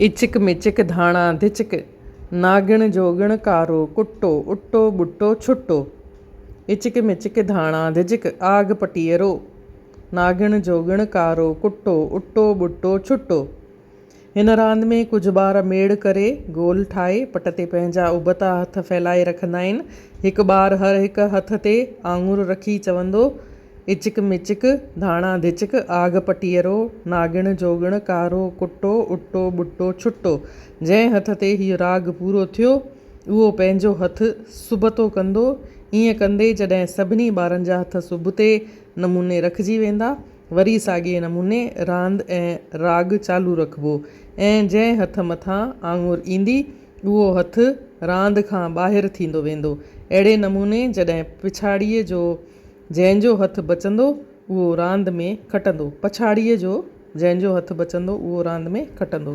اچڪ مچڪ ڌاڻا ڌچڪ، ناگڻ جوڳڻ ڪارو ڪٽو، اٽو ٻٽو ڇٽو. اچڪ مچڪ ڌاڻا ڌچڪ، آگ پٽيئرو. ناگڻ جوڳڻ ڪارو ڪٽو، اٽو ٻٽو ڇٽو. هن راند ۾ ڪجهه ٻار ميڙ ڪري، گول ٺاهي، پٽ تي پنهنجا ابتا هٿ ڦهلائي رکندا آهن. هڪ ٻار هر هڪ هٿ تي آڱر رکي چوندو، اچڪ مچڪ، ڌاڻا ڌچڪ، آگ پٽيئرو، ناگڻ جوڳڻ، ڪارو ڪٽو، اٽو ٻٽو ڇٽو. جنهن هٿ تي هيء راڳ پورو ٿيو، اهو پنهنجو هٿ سبتو ڪندو. ائين ڪندي جڏهن سڀني ٻارن جا هٿ سبتي نموني رکجي ويندا، وري ساڳئي نموني راند ۽ راڳ چالو رکبو ۽ جنهن هٿ مٿان آڱر ايندي، اهو هٿ راند کان ٻاهر ٿيندو ويندو. اهڙي نموني جڏهن پڇاڙيء جو جنهن جو هٿ بچندو، اهو راند ۾ کٽندو. پڇاڙيء جو جنهن جو هٿ بچندو، اهو راند ۾ کٽندو.